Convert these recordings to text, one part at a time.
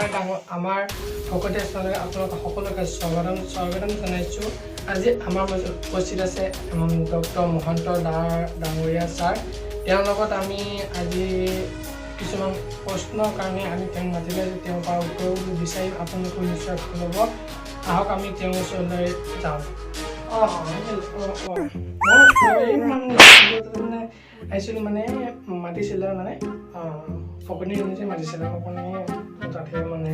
আমাৰ ভকতীয়া চেনেলত আপোনালোক সকলোকে স্বাগতম স্বাগতম জনাইছোঁ। আজি আমাৰ মাজত উপস্থিত আছে ডক্টৰ মহন্ত ডাঙৰীয়া ছাৰ। তেওঁৰ লগত আমি আজি কিছুমান প্ৰশ্নৰ কাৰণে আমি তেওঁক মাতিলে যে তেওঁৰ পৰা উত্তৰবোৰ বিচাৰিম। আপোনালোকেও নিশ্চয় ভাল হ'ব। আহক, আমি তেওঁৰ ওচৰলৈ যাওঁ। অঁ অঁ অঁ মই মানে আহিছিলোঁ, মানে মাতিছিলে, মানে ফকনি নিজে মাতিছিলে। ফকনি তাতহে মানে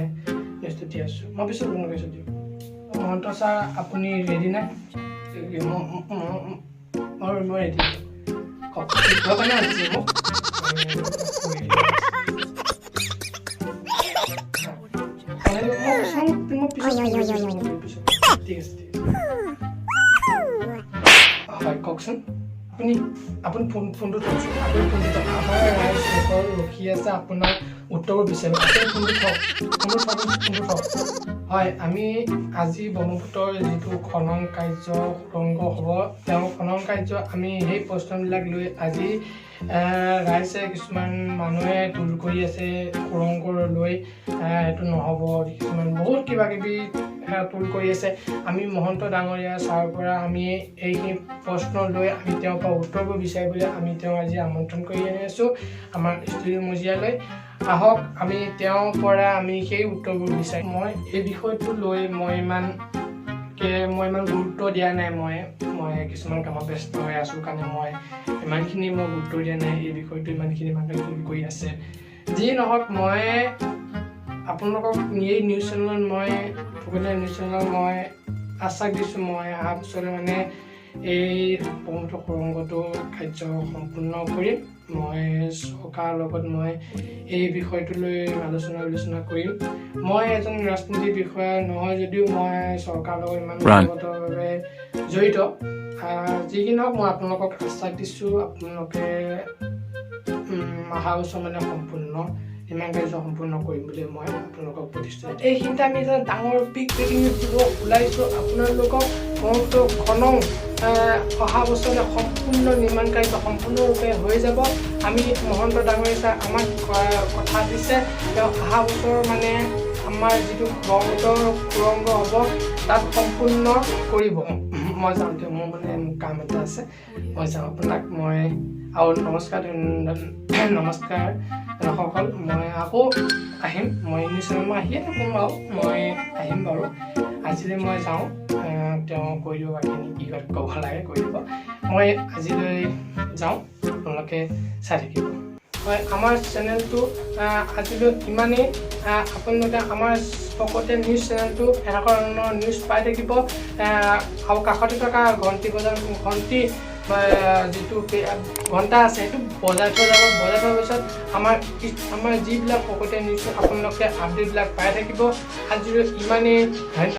নিউজটো দি আছোঁ। মই পিছত ফোন কৰিছোঁ দিয়ক। মহন্ত ছাৰ, আপুনি ৰেডি নাই? মই ৰেডি। কওক, কিহৰ কাৰণে মাতিছিলে মোক? মই পিছত। ঠিক আছে, ঠিক আছে। হয়, কওকচোন। আপুনি ফোনটো থওকচোন। আপুনি ফোনটো থওক। আমাৰ ৰাইজসকল ৰখি আছে, আপোনাৰ উত্তৰবোৰ বিচাৰিব। আপুনি ফোনটো থওক, ফোনটো থওক, ফোনটো থওক। হয়, আমি আজি ব্ৰহ্মপুত্ৰৰ যিটো খনন কাৰ্য সুৰংগ হ'ব, তেওঁ খনন কাৰ্য আমি সেই প্ৰশ্নবিলাক লৈ আজি ৰাইজে, কিছুমান মানুহে ট্ৰল কৰি আছে সুৰংগ লৈ, এইটো নহ'ব, কিছুমান বহুত কিবা কিবি ট্ৰল কৰি আছে। আমি মহন্ত ডাঙৰীয়া ছাৰৰ পৰা আমি এইখিনি প্ৰশ্ন লৈ আমি তেওঁৰ পৰা উত্তৰবোৰ বিচাৰিবলৈ আমি তেওঁ আজি আমন্ত্ৰণ কৰি আনি আছোঁ আমাৰ ষ্টুডিঅ' মজিয়ালৈ। আহক, আমি তেওঁৰ পৰা আমি সেই উত্তৰবোৰ বিচাৰিম। মই এই বিষয়টো লৈ মই ইমান গুৰুত্ব দিয়া নাই। মই কিছুমান কামত ব্যস্ত হৈ আছোঁ কাৰণে মই ইমানখিনি মই গুৰুত্ব দিয়া নাই এই বিষয়টো। ইমানখিনি মানুহে ট্ৰল কৰি আছে। যি নহওক, মই আপোনালোকক এই নিউজ চেনেলত, মই ফকতীয়া নিউজ চেনেলত মই আশ্বাস দিছোঁ, মই অহা বছৰলৈ মানে এই ব্ৰহ্মপুত্ৰ সুৰংগটো কাৰ্য সম্পূৰ্ণ কৰিম। মই চৰকাৰৰ লগত মই এই বিষয়টো লৈ আলোচনা বিলোচনা কৰিম। মই এজন ৰাজনীতি বিষয়া নহয় যদিও মই চৰকাৰৰ লগত ইমান ব্যক্তিগতভাৱে জড়িত। যি কি নহওক, মই আপোনালোকক আশ্বাস দিছোঁ, আপোনালোকে অহা বছৰ মানে সম্পূৰ্ণ নিৰ্মাণ কাৰ্য সম্পূৰ্ণ কৰিম বুলি মই আপোনালোকক প্ৰতিশ্ৰুতি। এইখিনিতে আমি এটা ডাঙৰ বিগ ব্ৰেকিং নিউজ দিব ওলাইছোঁ আপোনালোকক। ব্ৰহ্মপুত্ৰ খনন অহা বছৰলৈ সম্পূৰ্ণ নিৰ্মাণ কাৰ্য সম্পূৰ্ণৰূপে হৈ যাব। আমি মহন্ত ডাঙৰীয়া ছাৰ আমাক কথা দিছে, তেওঁ অহা বছৰ মানে আমাৰ যিটো ব্ৰহ্মপুত্ৰ সুৰংগ হ'ব, তাত সম্পূৰ্ণ কৰিব। মই যাওঁ দিয়ক, মোৰ মানে কাম এটা আছে, মই যাওঁ। আপোনাক মই আৰু নমস্কাৰ, নমস্কাৰ দৰ্শকসকল। মই আকৌ আহিম। মই নিশ্চয় মই আহিয়ে থাকোঁ বাৰু, মই আহিম বাৰু। আজিলৈ মই যাওঁ। তেওঁ কৈ দিব বাকীখিনি কি ক'ব লাগে কৈ দিব। মই আজিলৈ যাওঁ, আপোনালোকে চাই থাকিব। হয়, আমাৰ চেনেলটো আজিলৈ ইমানেই। আপোনালোকে আমাৰ ফকতীয়া নিউজ চেনেলটো এনেকুৱা ধৰণৰ নিউজ পাই থাকিব আৰু কাষতে থকা ঘণ্টি বজাৰ ঘণ্টি যিটো ঘণ্টা আছে, সেইটো বজাই থৈ যাব। বজাই থোৱাৰ পিছত আমাৰ যিবিলাক ফকতীয়া নিউজ, আপোনালোকে আপডেটবিলাক পাই থাকিব। আজিলৈ ইমানেই, ধন্যবাদ।